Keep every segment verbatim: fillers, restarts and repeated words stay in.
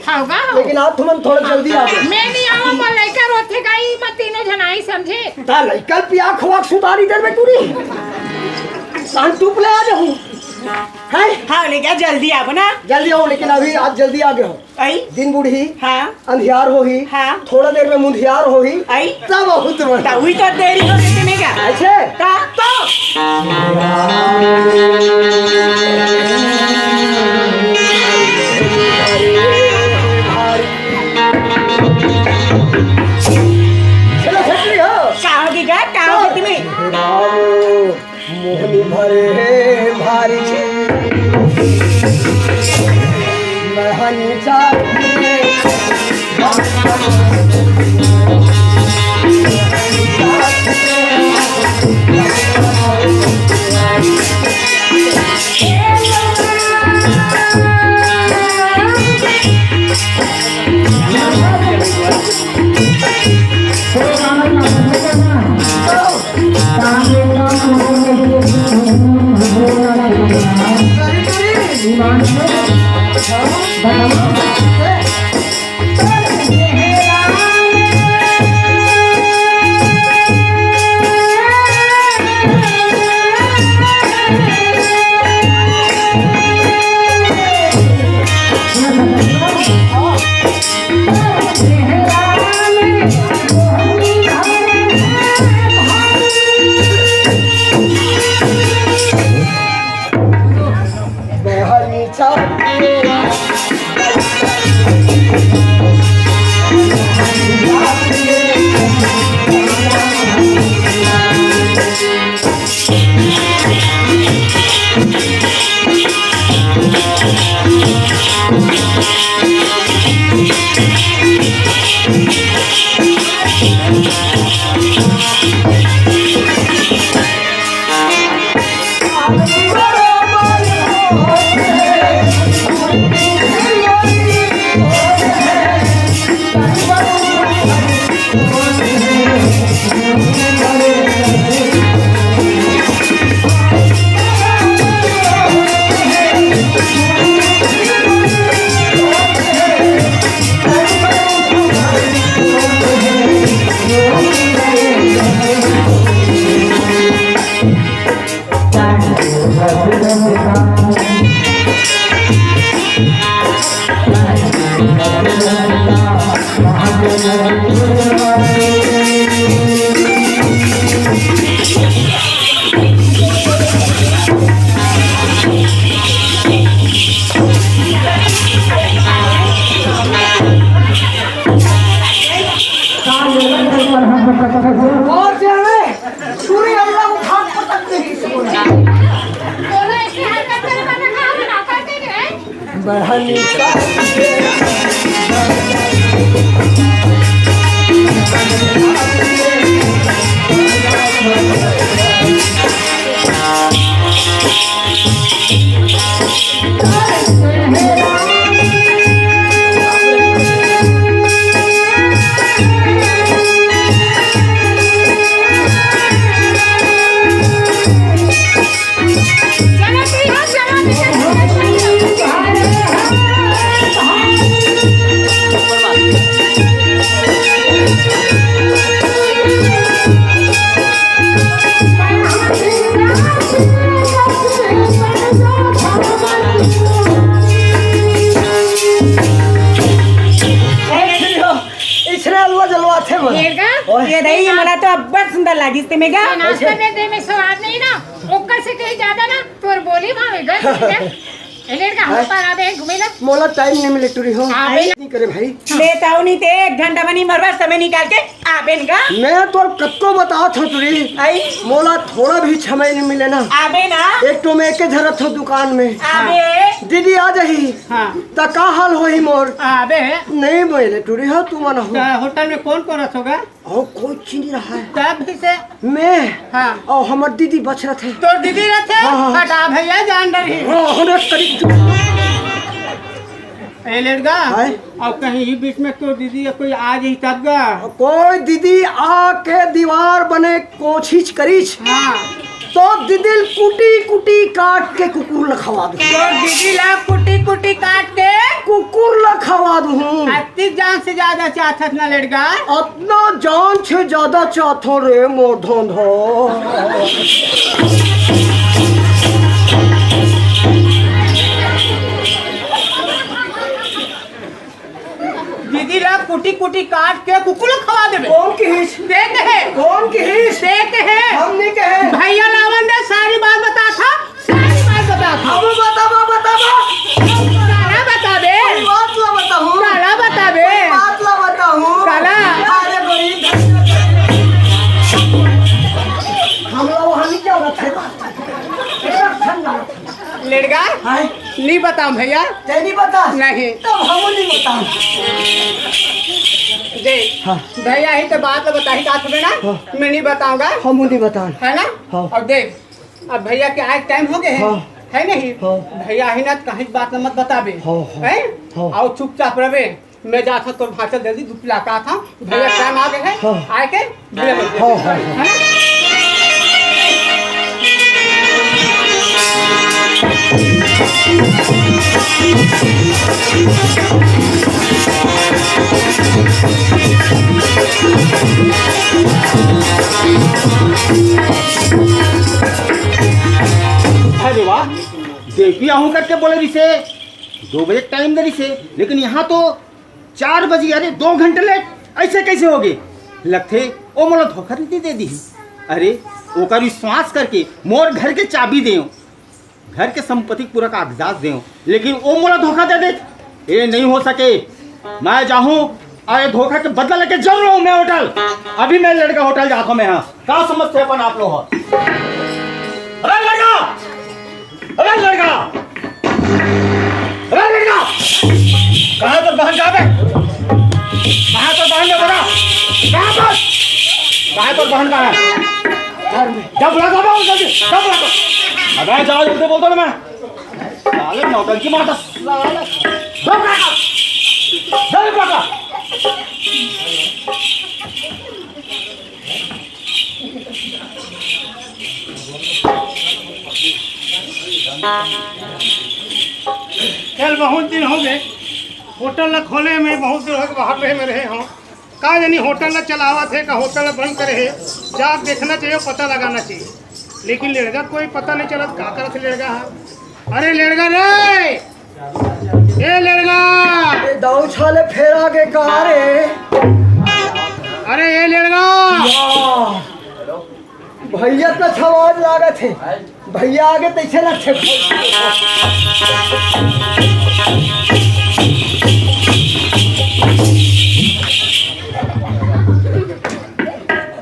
खाओगा हो? लेकिन आज तुमन थोड़ा जल्दी आ जाओ। मैं नहीं आवा, मोर लइका रोथे गा, ई मत तीनों झन आई समझे। ता लइका पिया खवा के सुतारी दे में टूरी। शांत चुप ले आ जाओ। हैं? हाँ, लेकिन जल्दी आबो ना। जल्दी आओ, लेकिन अभी आज जल्दी आ गए हो। आई? दिन बुढ़ी, हाँ। अंधियार होही, हाँ। थोड़ा देर में मुंधियार होही, आई? तब बहुत बढ़िया। ता उही तो देरी हो गई तुम्हें क्या? ऐसे? ता तो? चलो, छतरी हो। का होगी गा? का होगी तुम्हें? मोहनी भरे भारी महनी जात और जाने, पूरी अल्लाह को खाक पटक दे किसी को। बहनी का इसने अलवा जलवा थे मन। ये गा? ओए। ये दही ये मोला तो अब्बड़ सुंदर लागिस ते में गा। ये नाश्ता में दे में स्वाद नहीं ना, ओकर से कहीं ज्यादा ना तोर बोली भावे गा। ए लेड़का, हम हैं? पर आबे घूमे ला। मोला टाइम नहीं मिले टूरी हो। आबे। नहीं करे भाई। ले ताऊ नहीं ते एक घंटा बनी मरवा समय निकाल के आबे न गा। मैं तोर कत्तो बता था टूरी। आई। मोला थोड़ा भी समय नहीं मिले ना। आबे ना। एक तो मैं के झरत हूँ दुकान में। आबे। दीदी आ जाही। हाँ। त का हाल होही मोर? आबे। नहीं मिले टूरी हो तू मन हो। त होटल में कौन कौन रहोगा? और कोई चीनी रहा है। तब भी से। मैं। हाँ। और हमर दीदी बच रहे थे। तोर दीदी रहे थे? हाँ, हाँ। हटा भैया, जान डरही। हाँ, हमरे करीब। ए लेड़गा। हाय। और कहीं ही बीच में तोर दीदी या कोई आ जाही तब गा? कोई दीदी आके दीवार बने कोशिश करीच। हाँ। तो दीदी ल कुटी कुटी काट के कुकुर ल खवा दूँ। तो दीदी ला कुटी कुटी काट के कुकुर ल खवा दूँ। अति जान से ज्यादा चाहत हस ना लेड़गा। अतना जान से ज्यादा चाहत हँव रे मोर धन ह। दीदी ला कुटी कुटी काट के कुकुर ला खवा देबे। कोन किहिस? देख हे। कोन किहिस? देख हे। हम नइ कहे। भैया ला आवन दे, सारी बात बताथँव, सारी बात बताथँव। अब बताबा, बताबा। काला बताबे। कोई बात ला बताहूँ। काला बताबे। कोई बात ला बताहूँ। काला। अरे बड़ी। हम लोग वहाँ नहीं क्या बताए। एकदम ठंडा। लेड़गा? हाँ? नइ बताँव भैया। तैं नइ बतास? नहीं। तब हम नइ बताँव। देख, हाँ। भैया ही तो बात ल बताही का तुम्हें ना? हाँ। मैं नइ बताँव गा। हम नइ बताँव। है ना? हाँ। अब देख, अब भैया के आए टाइम हो गए हे। हाँ। है नहीं? हाँ। भैया ही ना, कहीं बात ल मत बताबे। हाँ, हाँ। हैं? हाँ। अउ चुपचाप रहबे। मैं जाथँव तोर भाँचा जल्दी दूध पिला के आथँव, भैया टाइम आ गए हे, हाँ। आए के भैया बोल दे। हाँ, हाँ, हाँ। है ना? अरे वाह, देख भी आहूँ करके बोले रिसे, दो बजे टाइम दे रिसे, लेकिन यहाँ तो चार बजे, अरे दो घंटे लेट, ऐसे कैसे हो गए? लगथे ओ मोला धोखा नइ दे दिही। अरे ओकर विश्वास करके मोर घर के चाबी देव, घर के संपत्ति पूरा कागजात देव, लेकिन ओ मोला धोखा दे दे, ये नहीं हो सके। मैं जाहूँ अउ ये धोखा के बदला लेके जरूर रहूँ मैं होटल। अभी मैं लेड़गा होटल जाथँव मैं। हाँ, का समझथे अपन आप लोग? अरे लेड़गा! अरे लेड़गा! अरे लेड़गा! कहाँ तोर बहन जाबे? कहाँ तोर बहन जाबे? कहाँ तोर? कहाँ तोर बहन कहाँ हे? घर में। जा बुला, जा बुला, जल्दी, जा बुला। अबे जाओ, जल्दी बोल दो ना मैं। साले नौटंकी मारता, साले। जा बुला। जल्दी बुला। चल, बहुत दिन हो गए होटल ला खोले में, बहुत दिन हो गए बाहर रहे में रहे हँव। का जानी होटल ला चलावत हे का होटल ला बंद करे हे, जाके देखना चाहिए, पता लगाना चाहिए। लेकिन लेड़गा कोई पता नहीं चलत, का करत हे लेड़गा हा? अरे लेड़गा रे, ए लेड़गा। ए दाऊ छाले फेर आगे का रे? अरे ए लेड़गा। वाह। भैया का छवाज लागत हे। भैया आगे तैसे लगथे।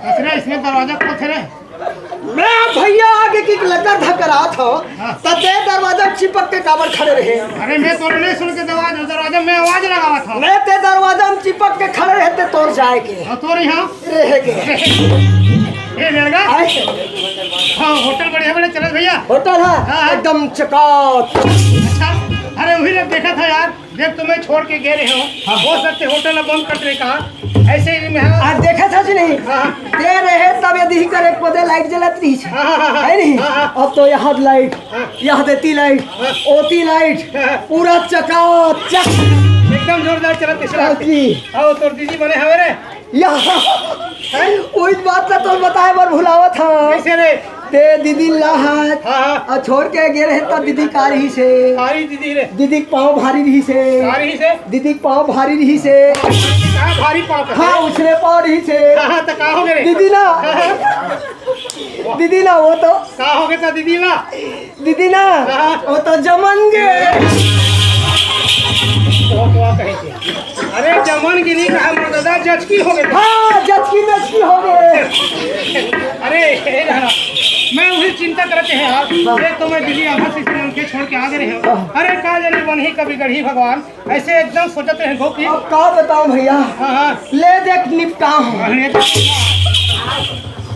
अरे इसमें दरवाजा खोल थे रे। मैं भैया आगे की लकर धकरात हँव, हाँ। त तैं दरवाजा में चिपक के काबर खड़े रहे? अरे मैं तोर नहीं सुन के दरवाजा, दरवाजा में आवाज लगावत हँव। मैं तैं दरवाजा में चिपक के खड़े रहे, तैं तोर जाए के। हाँ, तोर यहाँ। रहे के। ए, लेड़गा? आए। हाँ, होटल बढ़िया, बढ़िया चलत भैया। होटल है? हाँ, हाँ। एकदम चकाचक। अच्छा, अरे वही लोग देखा था यार, देख तुम्हें छोड़ के गए रहे हो। हाँ। हो सकते होटल अब बंद कर दे कहा। ऐसे ही मैं आज देखा था कि नहीं? हाँ, हाँ। दे रहे तब यदि ही करे पौधे लाइट जलत रही है। हाँ, हाँ, हाँ, हाँ। है नहीं? हाँ, हाँ। अब तो यहाँ लाइट, हाँ। यहाँ देती लाइट, हाँ। ओती लाइट, हाँ। पूरा चकाचक। एकदम जोरदार चलत है। हाँ जी। आओ, तोर दीदी बने हवे रे। या, हैं? उही बात ला तो बताए बर भुलावत हँव। कैसे रे? ते दीदी ला हाथ हाँ, हाँ। अउ छोड़ के गे रहे त दीदी का रहिस हे? कारी दीदी रे। दीदी के पाँव भारी रहिस हे। का रहिस हे? दीदी के पाँव भारी रहिस हे। का भारी पाँव का? हाँ, उछले पाँव रहिस हे। हाँ, हाँ, त का हो गए रे? दीदी ना। हाँ, हाँ। दीदी ना, वो तो का हो गए था दीदी ना? दीदी ना, हाँ। वो तो जमन गे। वो तो आप कहे थे। अरे, जमन गे नहीं कहा, मोर दादा, जचकी हो गए। हाँ, जचकी मचकी हो गए। अरे, हे ना, मैं वही चिंता करते हैं यार। हाँ। ये तो मैं दिल्ली आधा से मन के छोड़ के आ गए हैं। हाँ। अरे, का जाने बनही कभी गढ़ी भगवान, ऐसे एकदम सोचते हैं गोपी। अब का बताऊं भैया? हाँ, हाँ। ले देख निपटा हूँ। अरे,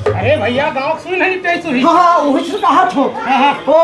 अरे भैया, गाँव सुन है निपटाई सुही। हाँ, हाँ, वही से कहा थो। हाँ, हाँ। ओ,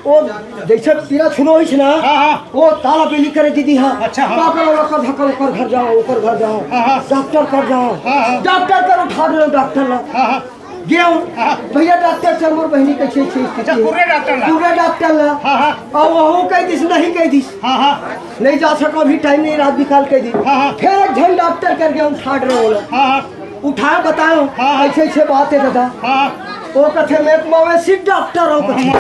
ओ, जैसे पीरा छुनो होइस ना, हाँ, हाँ। ओ ताला बेली करे दीदी, हाँ। अच्छा, हाँ। पागल वाला कर धक्का, ओकर घर जाओ, ओकर घर जाओ। हाँ, हाँ। डॉक्टर कर जाओ। हाँ, हाँ। डॉक्टर कर उठा दो, डॉक्टर ला। हाँ, हाँ। गेंव। हाँ। भैया डॉक्टर चल, मोर बहिनी के छे छे अच्छा, पूरे डॉक्टर ला। पूरे डॉक्टर ला। हाँ, हाँ। अउ वहू कहि दिस, नहीं कहि दिस। हाँ, हाँ। नहीं जा सको, अभी टाइम नहीं, रात निकाल कहि दिस। हाँ, हाँ। फिर एक झन डॉक्टर कर गेंव, उठा रहे वो लोग। हाँ, हाँ। उठा बताओ, हाँ, हाँ। ऐसे ऐसे बात है दादा। हाँ। वो कथे मैं एक मवेशी डॉक्टर हूँ कथे।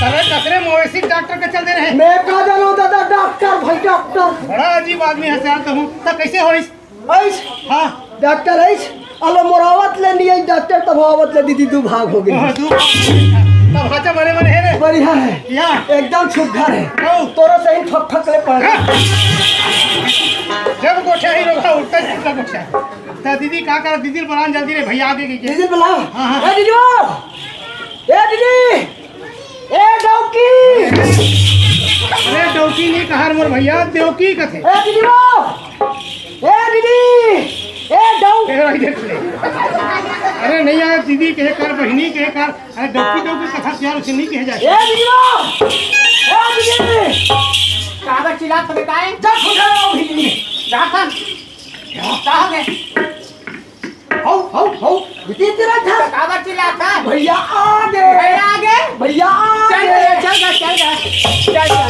अरे कतरे मवेशी डॉक्टर के चल दे रहे हैं। मैं का जानूं दादा, डॉक्टर भाई डॉक्टर। बड़ा अजीब आदमी है यार तुम। तब कैसे होइस? ऐस? हाँ। डॉक्टर ऐस? अलो मोरावत ले नहीं आई डॉक्टर, तब आवत ले दीदी दू भाग हो गई। हाँ, दू भाग। तब भाचा बने बने है रे। बढ़िया है। या। एकदम सुघर है। हौ। तोरो सही फक फक ले पड़। हाँ। जब गोठा ही रोका उठता है, उठता गोठा। तो दीदी का कर, दीदी बुलान जल्दी रे भैया आगे की। दीदी बुला। हाँ, हाँ। ए दीदी, ए दीदी, ए डौकी। अरे डौकी नहीं कहा रे मोर भैया, देवकी कथे। ए दीदी वो, ए दीदी, ए डौ। ए भाई देख ले। अरे नहीं यार, दीदी कहे कर, बहिनी कहे कर। अरे डौकी डौकी कथा प्यार से नहीं कहे जाए। ए दीदी वो, ए दीदी। काबर चिल्लात हवे काय? जा खुदा भितरी में। जा कर। का हो गए? हौ, हौ, हौ, इतनी तेरा था। काबर चिल्लात है? भैया आ गए। भैया आ गए? भैया आ चल गए। गए, चल गए, चल गए। चल, चल।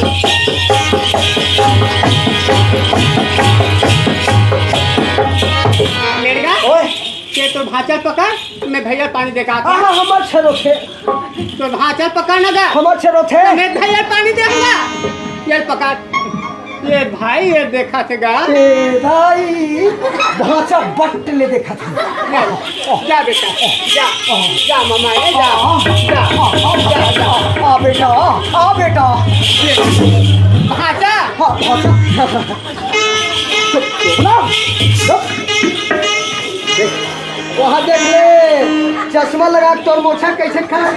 लेड़गा, ओए। ये तो भांचा पकड़, मैं भैया पानी देखा। हाँ, हाँ, हमर छेरो थे। तो भांचा पकड़ ना गा। हमर छेरो थे। मैं भैया पानी देखा। ये पकड़। ये भाई, ये देखा थे गा। ए भाई, भांचा बट ले देखा थे। जा, जा बेटा, जा, जा मामा, ए जा, जा, जा, जा। आ बेटा, आ बेटा। ये भांचा। हाँ, भांचा। चुप, चुप ना। चुप। देख, वहाँ देख ले, चश्मा लगा के तोर मोछा कैसे खड़ा है?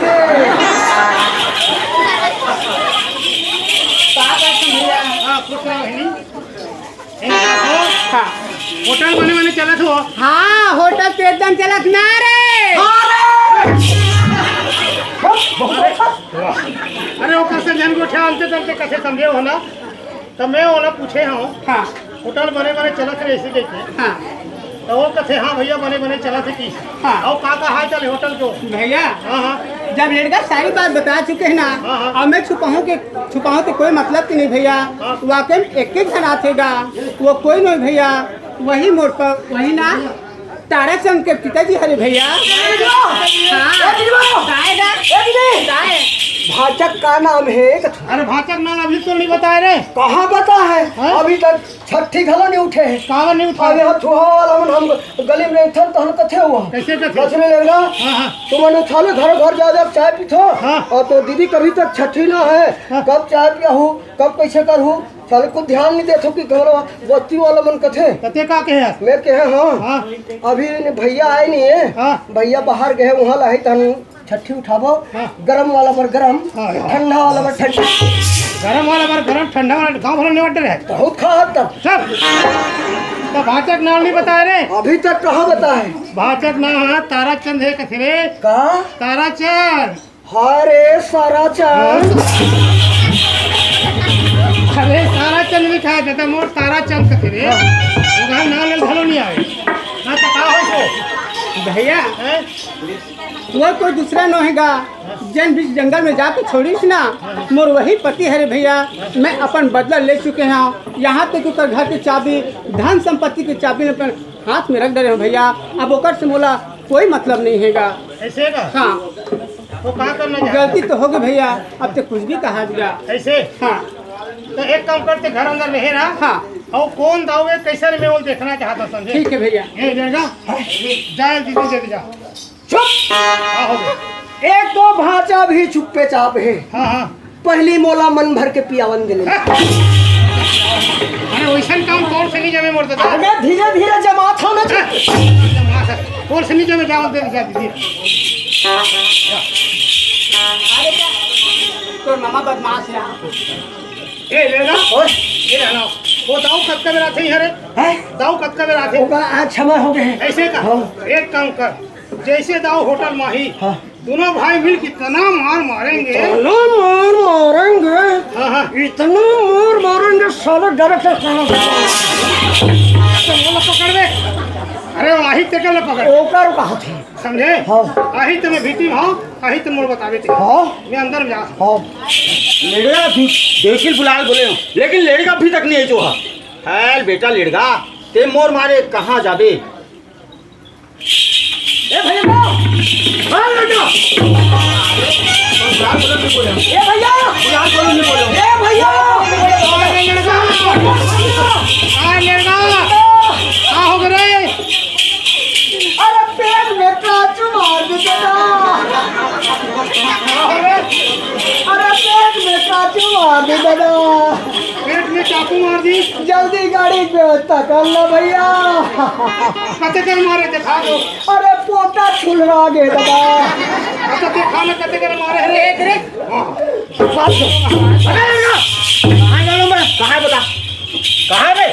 का करत हन भैया? हाँ, खुश रहो बहिनी। ए, देखो, हाँ। होटल बने बने चलत हो। हाँ, होटल तो एकदम चलत ना रे। अरे! अरे, ओकर से झन गोठियावत हस ते कइसे समझे हो ना? त मैं ओला पूछे हंव, हाँ। होटल बने बने चलत हे अइसे कहिके। हाँ। त वो कथे, "हाँ भैया, बने बने चलत हे" कि। हाँ। अउ का का हाल चाल हे होटल के? भैया, हाँ, हाँ। जब रेडगा सारी बात बता चुके हे ना, हाँ, हाँ। अब मैं छुपाहूँ के, छुपाहूँ के कोई मतलब के नहीं भैया। हाँ। वाकई में एक एक झन आथे गा, वो कोई नहीं भैया, वही मोर पर, वही ना। ताराचंद के पिताजी हरे भैया। ए दीदी बा! हाँ। ए दीदी बा! काय गा? ए दीदी! काय? भांचा के का नाम हे? अरे भांचा के नाम अभी तो नहीं बताए रे। कहाँ पता हे? हाँ? अभी तक छट्ठी घलो नहीं उठे हे। काबर नहीं उठा? अरे हम छुहा वाला मन हम गली में रेंगथन तहन कथे हुआ। कैसे कथे? कथे लेगा। हाँ, हाँ। तुमन उठा ले, घर घर जा जा चाय पीथो। हाँ। अउ तोर दीदी कभी तक छट्ठी ना हे। हाँ। कब चाय पियाहू, कब कैसे करहू? साले कुछ ध्यान नहीं देथो कि घर बस्ती वाला मन कथे। त तें का कहे हस? मैं कहे हंव। हाँ। अभी ने भैया आए नहीं हे। हाँ। भैया बाहर गए, वहाँ लाही तहन छट्ठी उठाबो। हाँ। गरम वाला बर गरम, हाँ, हाँ। ठंडा वाला बर ठंडा। गरम वाला बर गरम, ठंडा वाला गाँव भर में नहीं बंटे रहे। बहुत खा हत तब। सब। त भांचा के नाम नहीं बताए रे। अभी तक कहाँ बताए? भांचा के नाम हे ताराचंद हे कथे रे। का? ताराचंद। अरे साराचंद। अरे साराचंद भी खाए देता, मोर ताराचंद कथे रे। ओकर नाम ले घलो नहीं आए। ना तो का हो तो? भैया, हैं? वो कोई दूसरा नोहे गा, जेन बीच जंगल में जाके छोड़िस ना, मोर वही पति हरे भैया। मैं अपन बदला ले चुके हंव। यहाँ तक ओकर घर के चाबी, धन संपत्ति के चाबी मैं अपन हाथ में रख डरे हंव भैया। अब ओकर से मोला कोई मतलब नहीं हे गा। अइसे का? हाँ। तो का करना चाहत हस? गलती तो होगे भैया, अब तें कुछ भी कहा दिया। अइसे? हाँ। त एक काम कर, तें घर अंदर में रह। हाँ। अउ कोन दाऊ हे, कइसन हे, मैं वो देखना चाहत हंव, समझे? ठीक हे भैया। ए, जाएगा? जा, दीदी, दे दे, जा। चुप! का होगे? एक तो भांचा भी चुप्पे चाप हे। हाँ, हाँ। पहिली मोला मन भर के पियावन दे ले। अरे, वइसन काम तोर से नहीं जमे मोर दादा। अरे, धीरे धीरे जमात हंव ना। तोर से नहीं जमे, जावल दे, जा दीदी। अरे, तोर मामा बदमाश हे। ए, ले ना। ओए। ये रहना। वो दाऊ कतका बेर आथे इहाँ रे? हैं? दाऊ कतका बेर आथे? ओकर आज छमा होगे हे। अइसे का? हाँ। एक काम कर, जइसे दाऊ होटल में आही, हाँ। दोनों भाई मिल के इतना मार मारेंगे। इतना मार मारेंगे। हाँ, हाँ। इतना मार मारेंगे, साला डायरेक्टर साला। तो वो लोग पकड़ ले। अरे, वो अही तेकर ले पकड़। ओकर का होथे? समझे? हाँ। अही ते मैं भीती में हंव, अही ते मोर बताबे ते। हाँ। मैं अंदर में जा। हाँ। लेड़गा भी देखिल बुलाए बोले हंव, लेकिन लेड़गा अभी तक नहीं आइस हा। हाल बेटा लेड़गा, ते मोर मारे कहाँ जाबे? ए भैया, हाँ लड़का। ए भैया, ए भैया। हाँ लड़का, हाँ लड़का, का हो गे रे? अरे पेट में काचू मार दे दादा। अरे पेट में काचू मार दे दादा। पेट में चाकू मार दिस। जल्दी गाड़ी के व्यवस्था कर लो भैया। कते कर मारे, देखा दो। अरे पोटा छुलवा गे दादा। अच्छा, देखा ना कते कर मारे रे। देख रे। हाँ। अरे लड़का, कहाँ जाना मैं? कहाँ बता? कहाँ बे?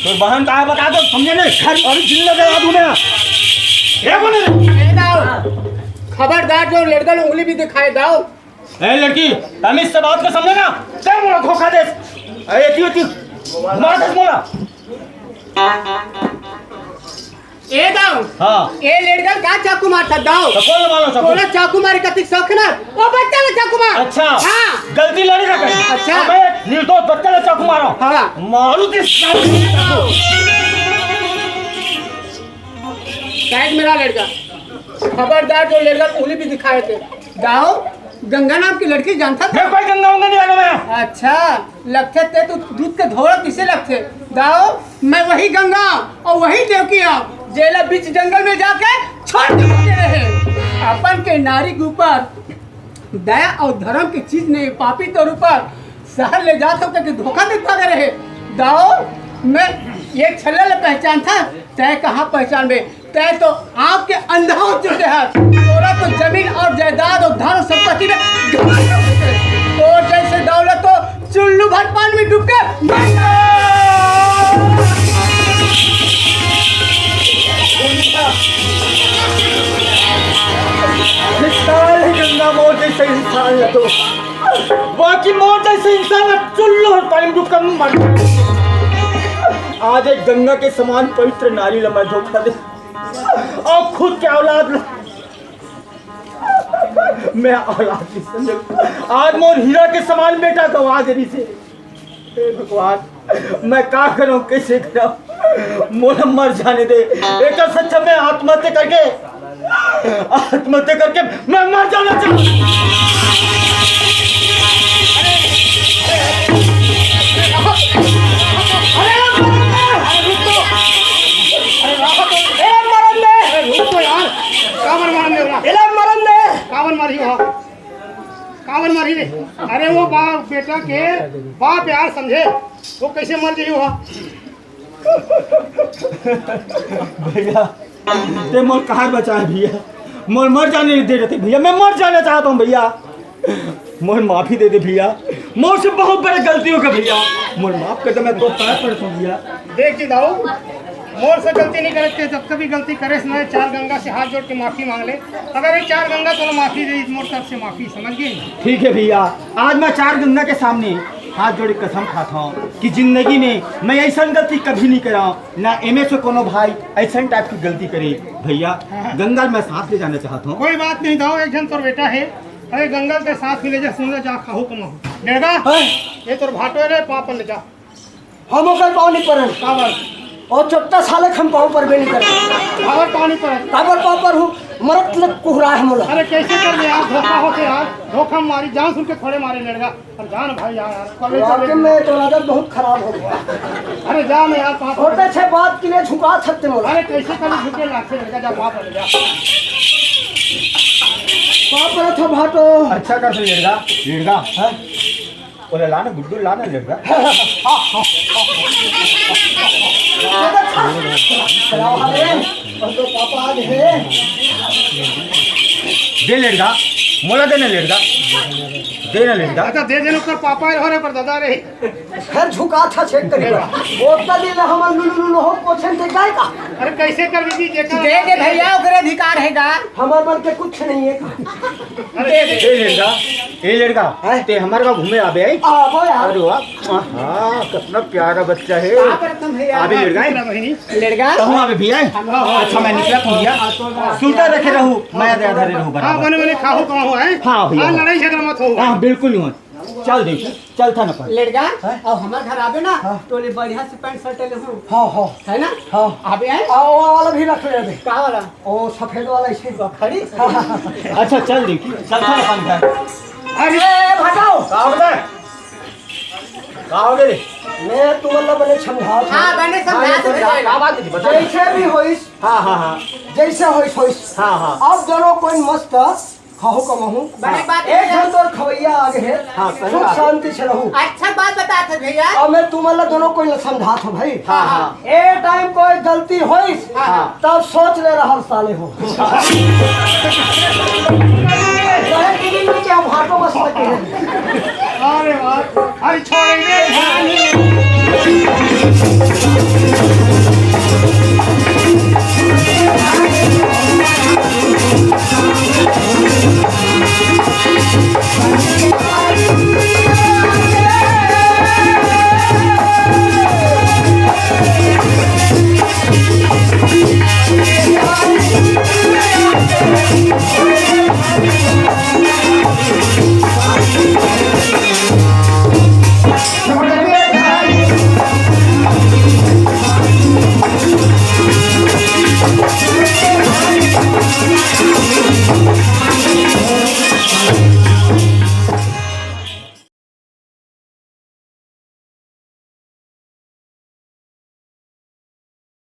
तोर बहन का है बता दो, समझे नहीं? अरे जिंदा जला दूं मैं। क्या बोले रे? ए दाऊ, खबरदार जो लड़का ल उंगली भी दिखाए दाऊ। ए लड़की, तमीज से बात कर, समझे ना? ते मोला धोखा देस। ए एती एती। मार देस मोला। ए दाऊ। हाँ। ए लड़का ल का चाकू मारथस दाऊ? तो कौन मारो चाकू? तोला चाकू मारे कतिक शौक हे ना? ओ बच्चा ल चाकू मार। अच्छा। हाँ। गलती लड़े ना करे। अच्छा। अबे निर्दोष बच्चा ल चाकू मारो। हाँ। मारू के साथ। साइड में रह लड़का। खबरदार जो लड़का ल उंगली भी दिखाए ते। दाऊ, गंगा नाम की लड़की जानथस? मैं कोई गंगा वंगा नहीं जाना मैं। अच्छा, लगथे ते तू दूध के धोड़ा किसे लगथे? दाऊ, मैं वही गंगा अउ वही देवकी हंव, जेला बीच जंगल में जाके छोड़ के भागे रहे। अपन के नारी के ऊपर दया अउ धरम के चीज नहीं, पापी तौर ऊपर शहर ले जात हंव कहिके धोखा दे के भागे रहे। दाऊ, मैं ये छल्ला ल पहचानथस, तैं कहाँ पहचानबे? तैं तो आँख के अंधा हो चुके हस। तोला तो जमीन अउ जायदाद अउ धन संपत्ति में घमंड होथे। तोर जइसे दाऊ ल तो चुल्लू भर पानी में डूब के मर जा। निकाल ही गंगा मोर जइसे इंसान ल तो। बाकी मोर जइसे इंसान ल चुल्लू भर पानी में डूब के मर जा। आज एक गंगा के समान पवित्र नारी ल मैं धोखा दे अउ खुद के औलाद ल मैं औलाद नहीं समझे। आज मोर हीरा के समान बेटा गवा दे रहिसे। हे भगवान, मैं का करंव, कइसे करंव? मोला मर जाने दे। एकर से अच्छा मैं आत्महत्या करके, आत्महत्या करके मैं मर जाना चाहता हूँ। अरे, अरे, अरे, अरे, रुक तो। अरे, राहत हो। ए, मरन दे। अरे, रुक तो यार। काबर मारन दे ओला? एला मरन दे। काबर मारही हो? काबर मारही रे? अरे, वो बाप, बेटा के बाप यार, समझे? वो कइसे मर जाही वो? भैया, ते मोर कार बचाए भैया, मोर मर जाने दे रहे भैया, मैं मर जाना चाहता हूँ भैया। मोर माफी दे दे भैया, मोर से बहुत बड़ी गलती हो गई भैया, मोर माफ कर दे, मैं तो पैर पड़ता हूँ भैया। देख जी दाऊ, मोर से गलती नहीं करे थे, जब कभी गलती करे से मैं चार गंगा से हाथ जोड़ के माफी मांग ले। अगर ये चार गंगा तोला माफी दे, मोर तरफ से माफी, समझ गए? ठीक है भैया, आज मैं चार गंगा के सामने हाथ जोड़ के कसम खाता हूँ कि जिंदगी में मैं ऐसा गलती कभी नहीं करा, ना एमे से कोनो भाई ऐसा टाइप की गलती करे। भैया, हाँ, हाँ। गंगा मैं साथ ले जाना चाहता हूँ। कोई बात नहीं दाऊ, एक जन तोर बेटा है, अरे गंगा के साथ भी ले जा, सुन ले जा, खाहू कमाहू। डेढ़ा, हाँ। ये तोर भाटो है रे, पापन ले जा। हम ओकर पाँव नहीं परन। काबर? ओ चोट्टा साले के हम पाँव परबे नहीं करन। काबर पाँव नहीं परन? काबर पाँव परहूँ? मरत ले कुहरा है मोला। अरे कैसे कर ले यार, धोखा होथे यार, धोखा मारी, जान सुन के थोड़े मारे लड़का। अरे जान भाई यार, यार, कॉलेज वाकई चले। में तो आदत बहुत खराब हो गया। अरे जा ना यार, पाँव छोटे छे बात के लिए झुका सकते मोला। अरे कैसे कर झुके लाखे लड़का, जा पाँव पर जा। पाँव पर था भाटो। अच्छा कर से लड़का, लड़का, हाँ? ओला लाना, गुड्डू लाना लेबगा। दे लेड़गा, मोला देना लेड़गा। दे ना लेंडा। अच्छा, दे देना, ओकर पापा हो रे, पर दादा रे। फिर झुका था चेक करी। बोतल ले हमर लुलु लुलु हो पोछन ते काय का? अरे, कैसे कर दीदी, जेकर दे दे भैया, ओकरे अधिकार है का? हमर मन के कुछ नहीं है। अरे, दे दे। ए लड़का, ए लड़का, हैं? ते हमारे गाँव घूमे आबे आई? आबो यार। अरे वाह, आहा, कितना प्यारा बच्चा है। का करत हम भैया? आबे लड़का है? दूसरा बहिनी। लड़का? कहूँ आबे भैया? हाँ, हाँ, अच्छा, मैं निकला था भैया। हाँ, तो सुनता रखे रहू, मैं दे धरे रहू हाँ, बराबर। बने, बने, खाहू कमाहू है। हाँ, भैया। हाँ, लड़ाई झगड़ा मत हो। हाँ, बिल्कुल नहीं हो। चल देखी, चल था ना पर। लड़का, हैं? अब हमार घर आबे ना, हाँ। तो ले बढ़िया से पैंट शर्ट ले हूँ। हाँ, हाँ। है ना? हाँ। आबे है? आ, वो वाला भी रख ले बे। का वाला? ओ सफेद वाला इसे। तो खड़ी? हाँ, हाँ, हाँ। अच्छा, चल देखी, चल था ना अपन घर। अरे, ए, भटाओ। का हो गए? का हो गए? मैं तुमन ला बने समझात हाँ, हूँ। बने समझात हाँ, हूँ। का बात है? बता। जैसे भी होइस, हाँ, हाँ, हाँ। जैसे होइस, होइस। हाँ, हाँ। अब दोनों कोई मस्त खाहू कमाहू। बने बात एक है। जन तोर खवैया आ गए है। हाँ, सही सुख बात है। शांति से रहू। अच्छा बात बतात हे भैया। अब मैं तुमन ला दोनों कोई ला समझात हूँ भाई। हाँ, हाँ। ए टाइम कोई गलती होइस, हाँ। तब सोच ले रहल साले हो। चाहे किसी भी क्या भाटो बस लगे हैं। अरे वाह, अरे छोड़ेंगे।